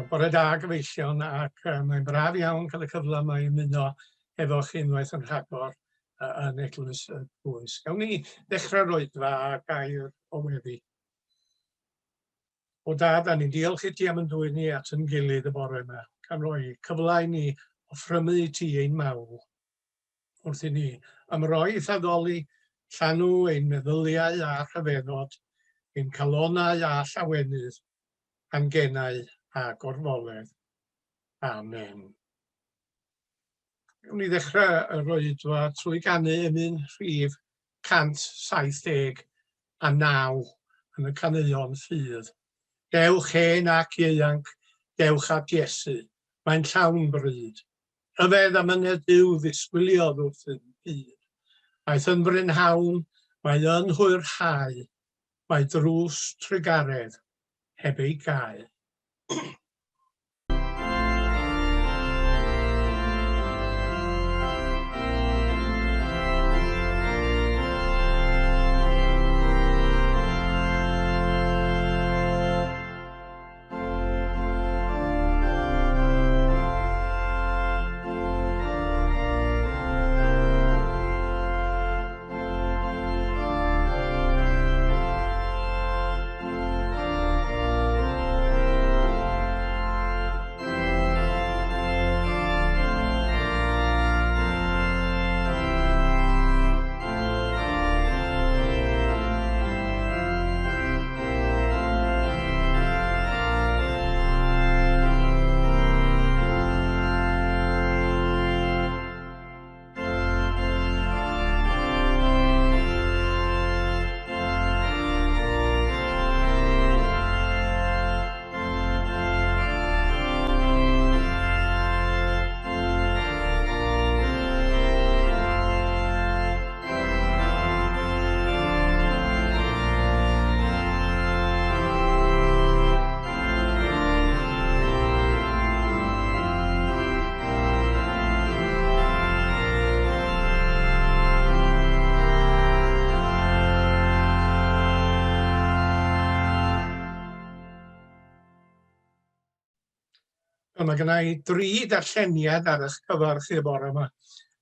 Bore da gyfeillion ac mae'n braf iawn cael y cyfle yma i ymuno efo chi unwaith yn rhagor yn Eglwys y Bwys. Gawn ni ddechrau'r oedfa a gair o weddi. O dad, da ni'n diolch i ti am yn dwyn ni at yn gilydd y bore yma, gan roi cyfle i ni offrymu i ti ein mawl. Wrth i ni ymroi i'th addoli, llanw ein meddyliau a rhyfeddod, ein calonnau a llawenydd, a'n genau a gorfoledd. Amen. Gawn ni ddechrau yr oedfa trwy ganu emyn rhif 179 yn y caneuon ffydd. Dewch hen ac ieuanc, dewch at Iesu, mae'n llawn bryd. Rhyfedd am myned Duw ddisgwyliodd wrthym hyd. Aeth yn brynhawn, mae yn hwyrhau, mae drws trugaredd heb ei gau. Wel, mae gynna i dri darlleniad ar eich cyfer chi y bore yma.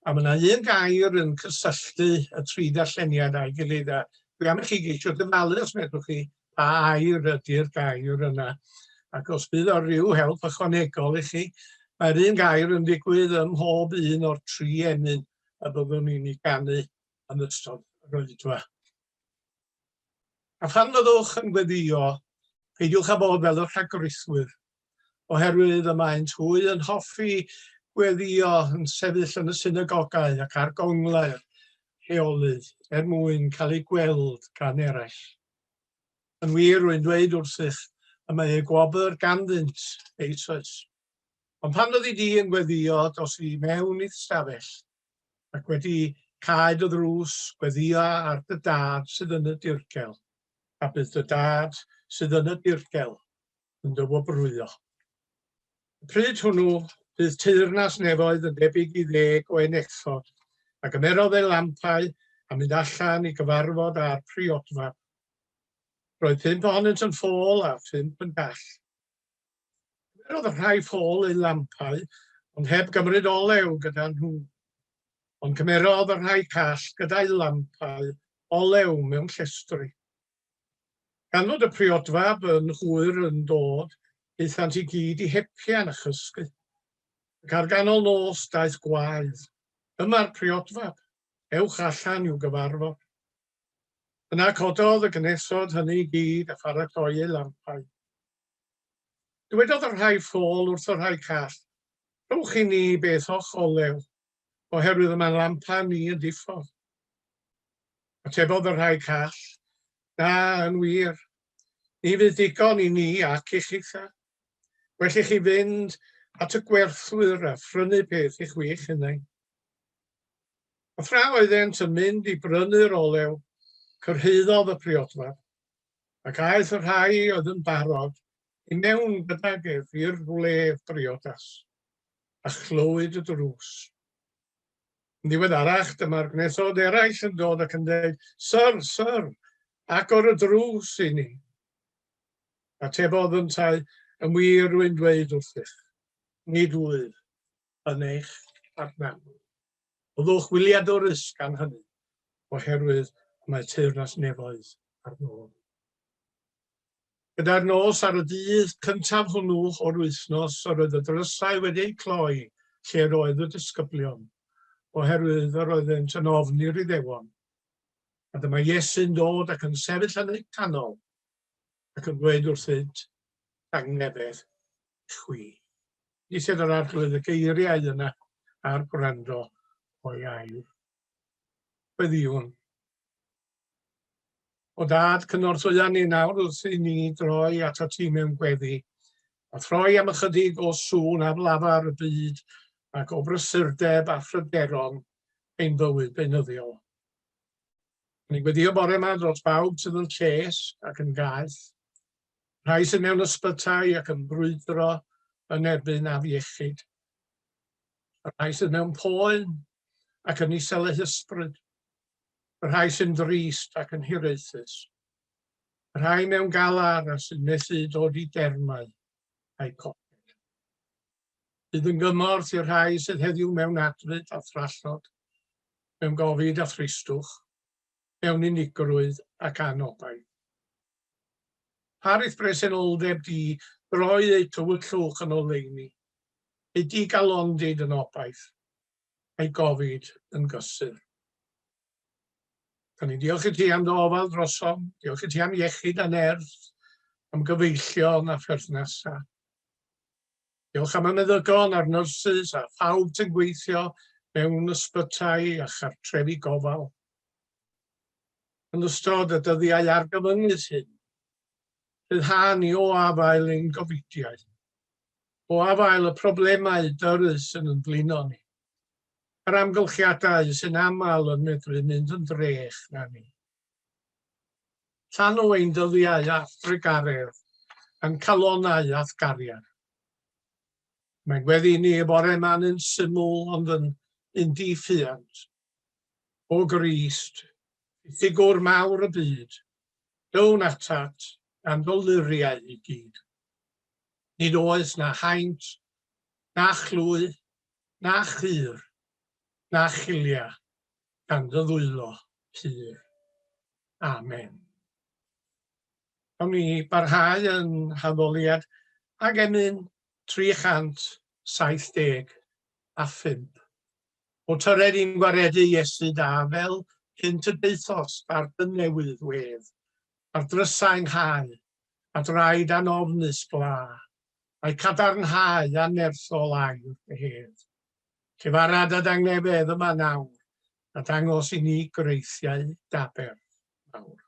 A mae yna un gair yn cysylltu y tri darlleniad â'i gilydd, a dwi am i chi geisio dyfalu os medrwch chi pa air ydy'r gair yna. Ac os bydd o ryw help ychwanegol i chi, mae'r un gair yn digwydd ym mhob un o'r tri emyn y byddwn ni'n ei ganu yn ystod yr oedfa. A phan fyddwch yn gweddïo, peidiwch â bod fel y rhagrithwyr, oherwydd y maent hwy yn hoffi gweddïo yn sefyll yn y synagogau ac ar gonglau'r heolydd er mwyn cael eu gweld gan eraill. Yn wir, rwy'n dweud wrthych, y mae eu gwobr ganddynt eisoes. Ond pan fyddi di yn gweddïo, dos i mewn i'th stafell, ac wedi cau dy ddrws, gweddïa ar dy dad sydd yn y dirgel, a bydd dy dad sydd yn y dirgel yn dy wobrwyo. Y pryd hwnnw, bydd teyrnas nefoedd yn debyg i ddeg o enethod, a gymerodd eu lampau a mynd allan i gyfarfod â'r priodfab. Roedd pump ohonynt yn ffôl a phump yn gall. Cymerodd y rhai ffôl eu lampau, ond heb gymryd olew gyda nhw. Ond cymerodd y rhai call gyda'u lampau olew mewn llestri. Gan fod y priodfab yn hwyr yn dod, aethant i gyd i hepian a chysgu. Ac ar ganol nos daeth gwaedd, Dyma'r priodfab, ewch allan i'w gyfarfod. Yna cododd y gynhesod hynny i gyd a pharatoi eu lampau. Dywedodd y rhai ffôl wrth y rhai call, Rhowch i ni beth o'ch olew, oherwydd y mae'n lampa ni yn diffodd. Atebodd y rhai call, Na, yn wir, ni fydd digon i ni ac i chitha. Well i chi fynd at y gwerthwyr a phrynu peth i chwi'ch hunain. A thra oeddent yn mynd i brynu'r olew, cyrhaeddodd y priodfab, Ac aeth y rhai oedd yn barod i mewn gydag ef i'r wledd briodas, a chlywyd y drws. Yn ddiweddarach, dyma'r gwnaethod eraill yn dod ac yn dweud, Syr, syr, agor y drws i ni. Atebodd yntau, Yn wir rwy'n dweud wrthych, nid wyf yn eich adnabod. Byddwch wyliadwrus gan hynny, oherwydd mae teyrnas nefoedd ar ddod. Gyda'r nos ar y dydd cyntaf hwnnw o'r wythnos yr oedd y drysau wedi eu cloi lle yr oedd y disgyblion, oherwydd yr oeddent yn ofni'r Iddewon. A dyma Iesu'n dod ac yn sefyll yn eu canol, ac yn dweud wrthynt, Tangnefedd chwi. Nid yr Arglwydd y geiriau yna a'r gwrando o'i air. Gweddïwn. O Dad, cynorthwya ni nawr wrth i ni droi atat ti mewn gweddi, a throi am ychydig o sŵn aflafar y byd ac o brysurdeb a phryderon ein bywyd beunyddiol. Ni'n gweddio bore yma dros bawb sydd yn lles ac yn gaeth, rhai sydd mewn ysbytai ac yn brwydro yn erbyn afiechyd, rhai sydd mewn poen ac yn isel eu hysbryd, y rhai sy'n drist ac yn hiraethus, y rhai mewn galar a sy'n methu dod i dermau a'u colled. Bydd yn gymorth i'r rhai sydd heddiw mewn adfyd a thrallod, mewn gofid a thristwch, mewn unigrwydd ac anobaith. Par i'th bresenoldeb di droi eu tywyllwch yn oleuni, eu digalondid yn obaith, a'i gofid yn gysur. Da ni'n diolch i ti am dy ofal drosom, diolch i ti am iechyd a nerth, am gyfeillion a pherthnasau. Diolch am y meddygon a'r nyrsys a phawb sy'n gweithio mewn ysbytai a chartrefi gofal. Yn ystod y dyddiau argyfyngus hyn, rhyddha ni o afael ein gofidiau, o afael y problemau dyrys sy'n yn blino ni, yr amgylchiadau sy'n aml yn medru mynd yn drech na ni. Llanw ein dyddiau â'th drugaredd, a'n calonnau â'th gariad. Mae'n gweddi ni y bore yma'n un syml ond yn un di-ffuant. O Grist, ffigwr mawr y byd, down atat a'n doluriau i gyd. Nid oes na haint, na chlwy, na chur, na chilia gan dy ddwylo pur. Amen. Awn ni barhau yn haddoliad ag emyn 375. O tyred i'n gwaredu Iesu da fel cynt y daethost ar dy newydd wedd, ar drysau 'nghau, a draed anofnus bla, a'i cadarnhau a nerthol air dy hedd. Llefara dy dangnefedd yma nawr, a dangos i ni greithiau d'aberth mawr.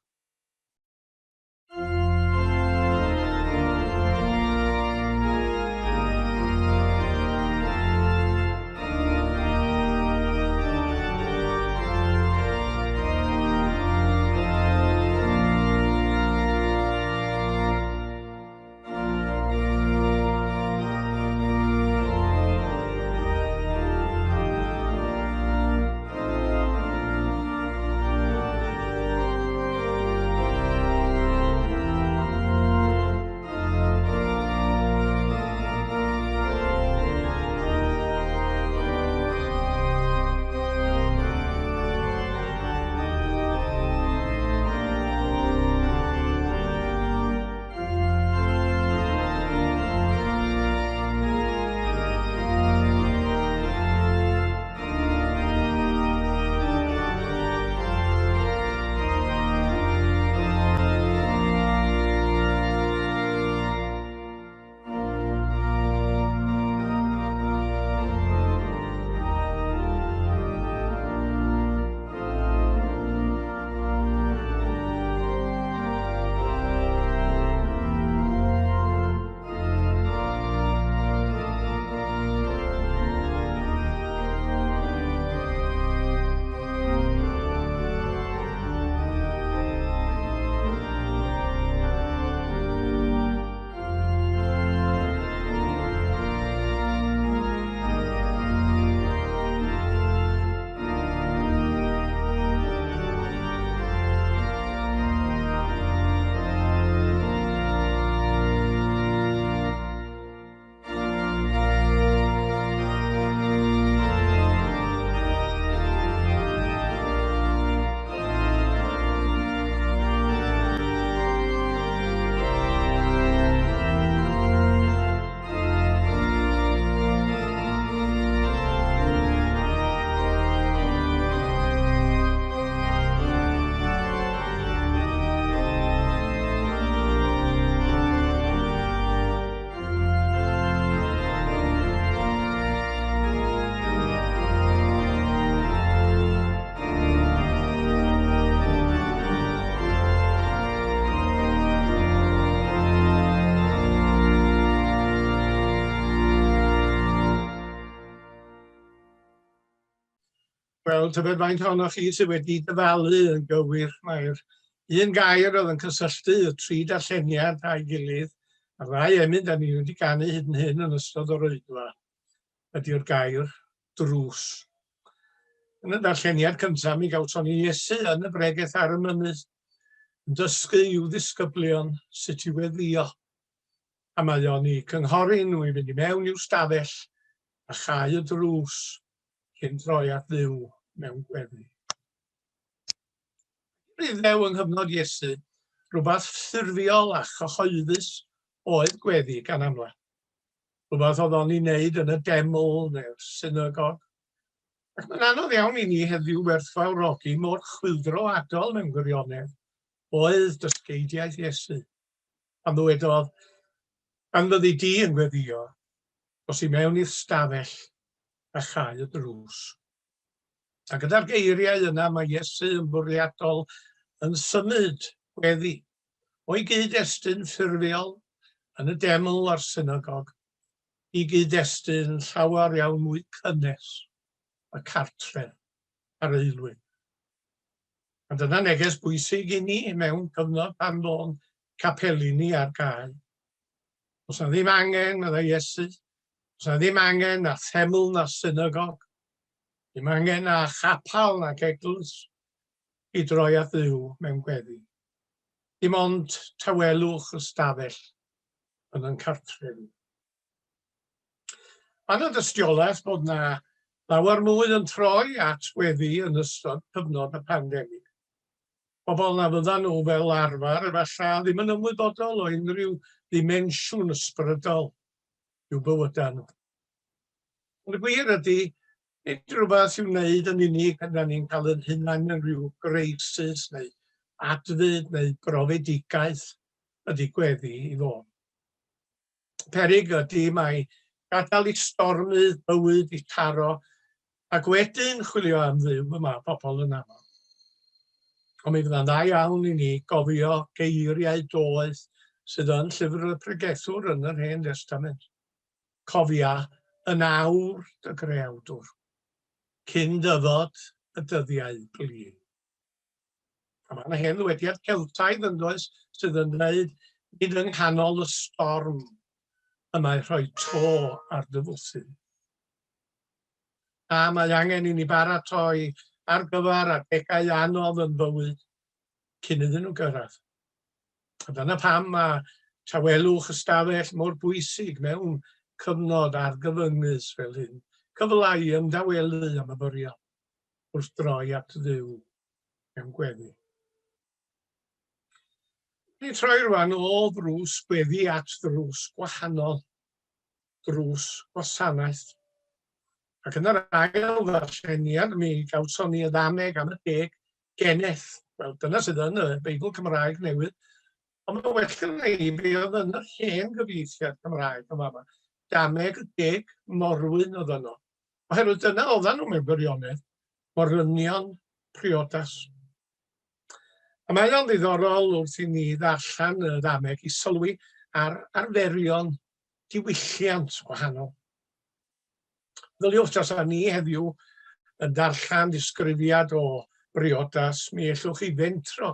Wel, tybed faint ohonoch chi sydd wedi dyfalu yn gywir. Mae'r un gair oedd yn cysylltu y tri darlleniad a'i gilydd, a'r ddau emyn da ni wedi ganu hyd yn hyn yn ystod yr oedfa, ydy'r gair drws. Yn y darlleniad cyntaf, mi gawson ni Iesu yn y bregeth ar y mynydd, yn dysgu i'w ddisgyblion sut i weddïo. A mae o'n eu cynghori nhw i fynd i mewn i'w stafell a chau y drws cyn troi at Dduw mewn gweddi. Rhyddew yng nghyfnod Iesu, rhywbeth ffurfiol a chyhoeddus oedd gweddi gan amla. Rhywbeth oedd o'n ei wneud yn y deml neu'r synagog. Ac mae'n anodd iawn i ni heddiw werthfawrogi mor chwyldroadol mewn gwirionedd oedd dysgeidiaeth Iesu. Pan ddywedodd, pan fyddi di yn gweddio, dos i mewn i'r stafell a chau y drws. A gyda'r geiriau yna mae Iesu yn fwriadol yn symud gweddi o'i gyd-destun ffurfiol yn y deml a'r synagog i gyd-destun llawer iawn mwy cynnes, y cartref a'r aelwyd. A dyna neges bwysig i ni mewn cyfnod pan fo'n capeli ni ar gau. Os na ddim angen, meddai Iesu, os na ddim angen na theml na synagog, ddim angen na chapel nac eglwys i droi at Dduw mewn gweddi. Dim ond tawelwch y stafell yn yn cartrefi. Mae yna dystiolaeth bod yna lawer mwy yn troi at weddi yn ystod cyfnod y pandemig. Pobl na fyddan nhw fel arfer efallai ddim yn ymwybodol o unrhyw ddimensiwn ysbrydol i'w bywydau nhw. Ond y gwir ydy, nid rhywbeth i'w wneud yn unig pan da ni'n cael yn hunain yn rhyw greisis neu adfyd neu brofedigaeth ydy gweddi i fod. Peryg ydy mai gadael i stormydd bywyd i taro ac wedyn chwilio am Dduw y mae pobl yn aml. Ond mi fydda'n dda iawn i ni gofio geiriau doeth sydd yn llyfr y pregethwr yn yr Hen Destament. Cofia yn awr dy greawdwr, cyn dyfod y dyddiau blin. A mae yna hen ddywediad Celtaidd yn does sydd yn dweud nid yng nghanol y storm y mae rhoi to ar dy fwthyn. A mae angen i ni baratoi ar gyfer adegau anodd yn fywyd cyn iddyn nhw gyrraedd. A dyna pam mae tawelwch ystafell mor bwysig mewn cyfnod argyfyngus fel hyn. Cyfle i ymdawelu a myfyrio wrth droi at Dduw mewn gweddi. Ni'n troi rwan o ddrws gweddi at ddrws gwahanol, drws gwasanaeth. Ac yn yr ail ddarlleniad mi gawson ni y ddameg am y deg geneth. Wel, dyna sydd yn y Beibl Cymraeg newydd. Ond mae'n well gen i be oedd yn yr hen gyfieithiad Cymraeg yn fama. Dameg y deg morwyn oedd yno. Oherwydd dyna oedden nhw mewn gwirionedd, morynion priodas. A mae o'n ddiddorol wrth i ni ddarllen y ddameg i sylwi ar arferion diwylliant gwahanol. Meddyliwch tasa ni heddiw yn darllen disgrifiad o briodas, mi ellwch chi fentro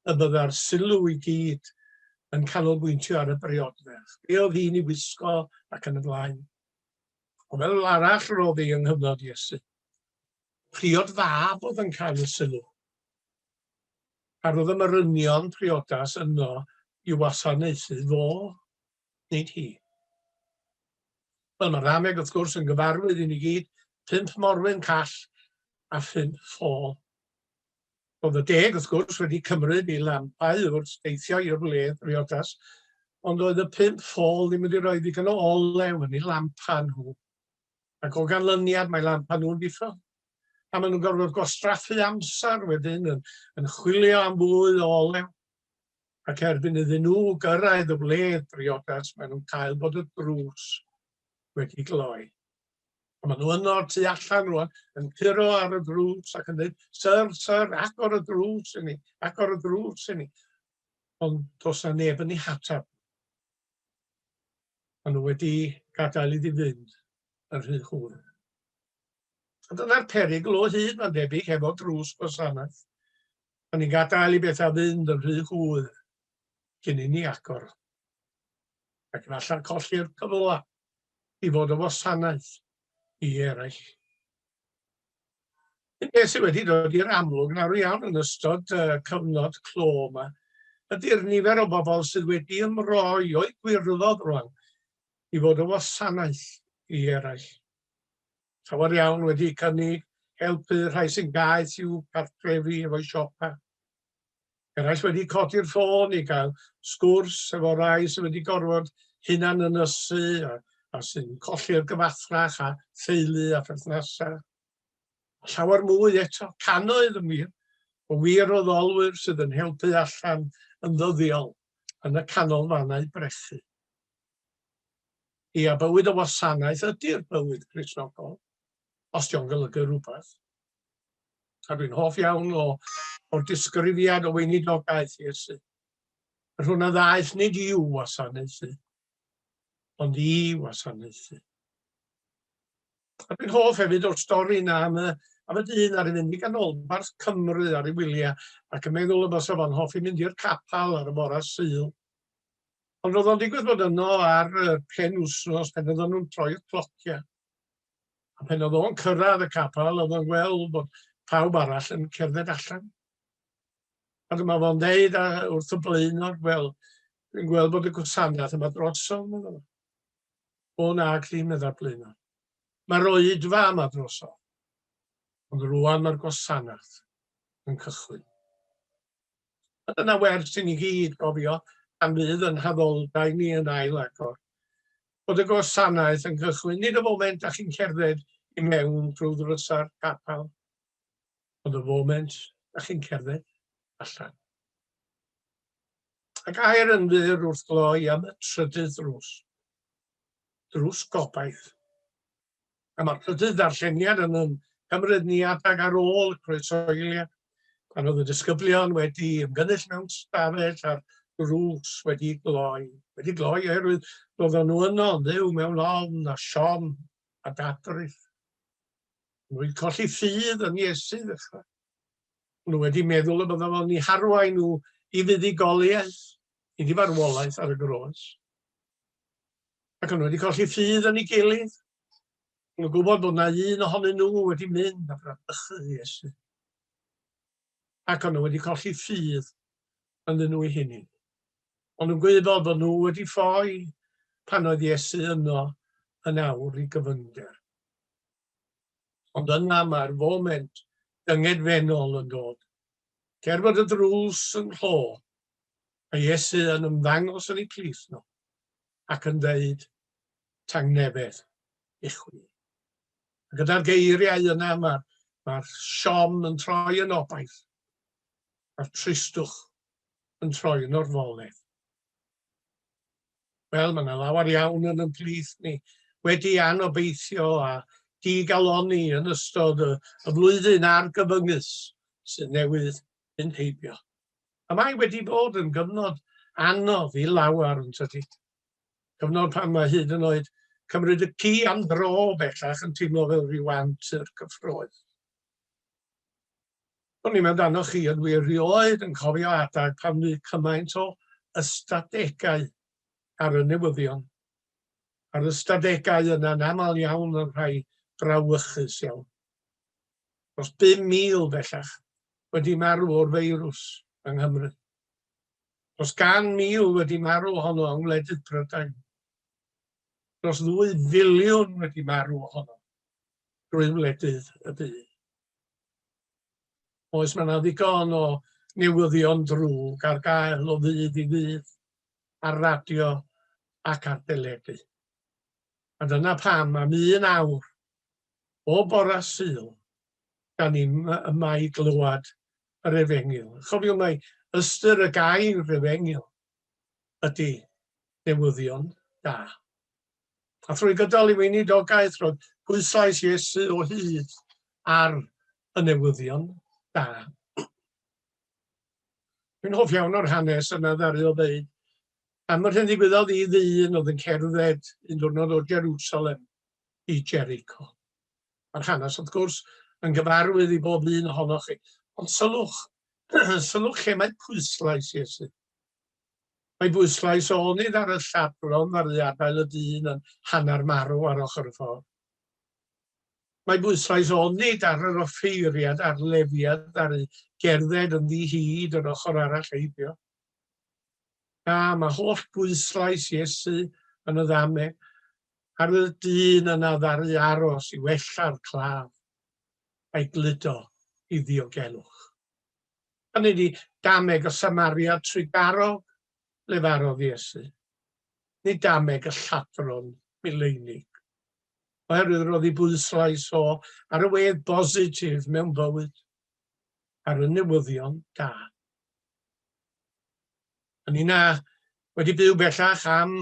y bydda'r sylw i gyd yn canolbwyntio ar y briodferch. Be oedd hi'n ei wisgo ac yn y blaen. Ond fel arall roedd hi yng nghyfnod Iesu. Priod fab oedd yn cael y sylw. A roedd y morynion priodas yno i wasanaethu fo, nid hi. Wel, mae'r Rameg, wrth gwrs, yn gyfarwydd i ni gyd, pump morwyn call a phump ffôl. Roedd y deg, wrth gwrs, wedi cymryd eu lampau wrth deithio i'r wledd briodas, ond oedd y pump ffôl ddim wedi rhoi ddigon o olew yn eu lampau nhw. Ac o ganlyniad mae lampau nhw'n diffodd. A maen nhw'n gorfod gwastraffu amser wedyn yn, yn chwilio am fwy o olew. Ac erbyn iddyn nhw gyrraedd y wledd briodas, maen nhw'n cael bod y drws wedi gloi. A maen nhw yno tu allan rwan, yn curo ar y drws ac yn dweud, Syr, syr, agor y drws i ni, agor y drws i ni. Ond does na neb yn ei hatab. Maen nhw wedi gadael iddi fynd yn rhy hwyr. A dyna'r perygl o hyd, mae'n debyg, hefo drws gwasanaeth. Da ni'n gadael i bethau fynd yn rhy hwyr cyn i ni agor. Ac efallai colli'r cyfle i fod o wasanaeth i eraill. Un peth sydd wedi dod i'r amlwg nawr iawn yn ystod y cyfnod clo yma ydy'r nifer o bobl sydd wedi ymroi o'u gwirfodd rwan i fod o wasanaeth i eraill. Llawer iawn wedi cynnig helpu rhai sy'n gaeth i'w cartrefi efo'u siopa. Eraill wedi codi'r ffôn i gael sgwrs efo rai sydd wedi gorfod hunan ynysu a, a sy'n colli'r gyfathrach a theulu a pherthnasau. Llawer mwy eto, cannoedd yn wir, o wirfoddolwyr sydd yn helpu allan yn ddyddiol yn y canolfannau brechu. Ia, bywyd o wasanaeth ydy'r bywyd Cristnogol, os dio'n golygu rhywbeth. A dwi'n hoff iawn o, o'r disgrifiad o weinidogaeth Iesu. Yr hwn a ddaeth nid i'w wasanaethu, ond i wasanaethu. A dwi'n hoff hefyd o'r stori yna am y, am y dyn ar ei fynd i ganolbarth Cymru ar ei wyliau ac yn meddwl y bysa fo'n hoffi mynd i'r capel ar y bore Sul. Ond roedd o'n digwydd bod yno ar y penwythnos pan oedden nhw'n troi'r clociau. A pan oedd o'n cyrraedd y capel, oedd o'n gweld bod pawb arall yn cerdded allan. A dyma fo'n deud a, wrth y blaenor, wel, dwi'n gweld bod y gwasanaeth yma drosodd, meddwl. O nag di, meddai'r blaenor. Mae'r oedfa yma drosodd. Ond rwan mae'r gwasanaeth yn cychwyn. A dyna wers i ni gyd gofio pan fydd yn haddoldai ni yn ail agor. Bod y gwasanaeth yn cychwyn nid y foment da chi'n cerdded i mewn drwy ddrysa'r capel, ond y foment da chi'n cerdded allan. Ac air yn fyr wrth gloi am y trydydd drws. Drws gobaith. A mae'r trydydd ddarlleniad yn yn cymryd ni adag ar ôl y croesoeiliad, pan oedd y disgyblion wedi ymgynnull mewn stafell a'r drws wedi gloi. Wedi gloi oherwydd roedden nhw yno yn fyw mewn ofn a siom a dadrith. Nhw wedi colli ffydd yn Iesu ddechrau. Nhw wedi meddwl y bydda fo'n eu harwain nhw i fuddugoliaeth, i farwolaeth ar y groes. Ac o'n nhw wedi colli ffydd yn ei gilydd. O'n nhw'n gwybod bod na un ohonyn nhw wedi mynd a bradychu Iesu. Ac o'n nhw wedi colli ffydd ynddyn nhw eu hunain. O'n nhw'n gwybod bod nhw wedi ffoi pan oedd Iesu yno yn awr i gyfyngder. Ond yna mae'r foment dyngedfennol yn dod. Cer bod y drws yn nghlo, mae Iesu yn ymddangos yn eu plith nhw ac yn dweud tangnefedd i chwi. A gyda'r geiriau yna mae'r mae siom yn troi yn obaith, a'r tristwch yn troi yn orfoledd. Wel, mae yna lawer iawn yn yn plith ni wedi anobeithio a digalonni yn ystod y, y flwyddyn argyfyngus sydd newydd fynd heibio. A mae wedi bod yn gyfnod anodd i lawer yn tydi. Cyfnod pan mae hyd yn oed cymryd y ci am dro bellach yn teimlo fel rhyw antur cyffroes. O'n i'n amdano chi yn wir rioed yn cofio adag pan fu cymaint o ystadegau ar y newyddion. A'r ystadegau yna'n aml iawn yn rhai brawychus iawn. Dros 5,000 bellach wedi marw o'r feirws yng Nghymru. Dros 100,000 wedi marw ohono yng ngwledydd Prydain. Dros 2 filiwn wedi marw ohono drwy wledydd y byd. Oes, mae yna ddigon o newyddion drwg ar gael o ddydd i ddydd ar radio ac ar deledu. A dyna pam am un awr o bora Sul, da ni yma i glywed yr efengyl. Chofiwn mai ystyr y gair efengyl ydy newyddion da. A thrwy gydol ei weinidogaeth roedd pwyslais Iesu o hyd ar y newyddion da. Dwi'n hoff iawn o'r hanes yna ddaru o ddeud am yr hyn ddigwyddodd i ddyn oedd yn cerdded un diwrnod o Jerusalem i Jericho. Mae'r hanes, wrth gwrs, yn gyfarwydd i bob un ohonoch chi. Ond sylwch, sylwch lle mae pwyslais Iesu. Mae bwyslais o onid ar y lladron ar adael y dyn yn hanner marw ar ochr y ffordd. Mae bwyslais onid ar yr offeiriad a'r lefiad ar ei gerdded yn ddi-hid yr ochr arall heibio. Na, mae holl bwyslais Iesu yn y ddameg ar y dyn yna ddaru aros i wella'r claf a'i gludo i ddiogelwch. Hynny ydi, dameg y Samaria trugarog, lefarodd Iesu, nid dameg y lladron mileinig. Oherwydd roedd ei bwyslais o ar y wedd bositif mewn bywyd, ar y newyddion da. A nina wedi byw bellach am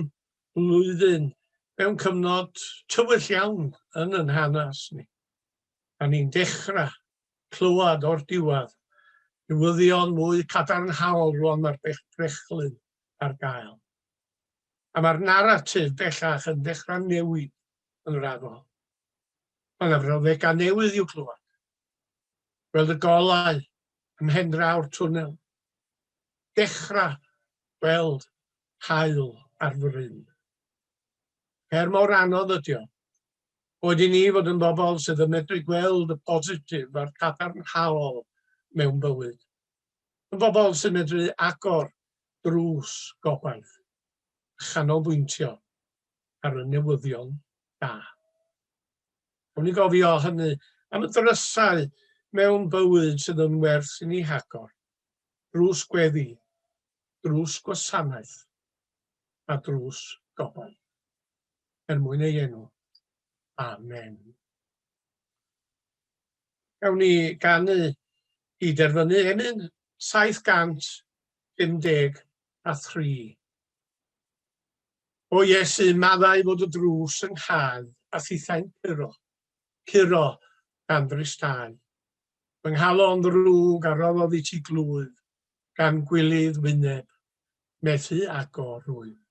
flwyddyn mewn cyfnod tywyll iawn yn yn hanes ni. A ni'n dechrau clywed o'r diwedd newyddion mwy cadarnhaol rwan mae'r brechlyn ar gael. A mae'r naratif bellach yn dechrau newid yn raddol. Mae yna frawddegau newydd i'w clywed. Gweld y golau ym mhen draw'r twnnel. Dechrau gweld haul ar fryn. Er mor anodd ydi o, boed i ni fod yn bobl sydd yn medru gweld y positif a'r cadarnhaol mewn bywyd. Yn bobl sy'n medru agor drws gobaith a chanolbwyntio ar y newyddion da. Gawn ni gofio hynny am y drysau mewn bywyd sydd yn werth i ni hagor. Drws gweddi, drws gwasanaeth a drws gobaith. Er mwyn ei enw. Amen. Gawn ni ganu i derfynu emyn 753. O Iesu, maddau fod y drws yng nghau a thithau'n curo, curo gan dristau. Fy nghalon ddrwg a roddodd i ti glwyf, gan gwilydd wyneb, methu agor rwyf.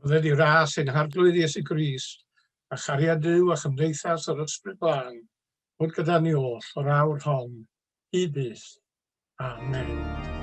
Bydded i ras ein Harglwydd Iesu Grist, a chariad Duw a chymdeithas yr Ysbryd Glân, fod gyda ni oll o'r awr hon, hyd byth. Amen.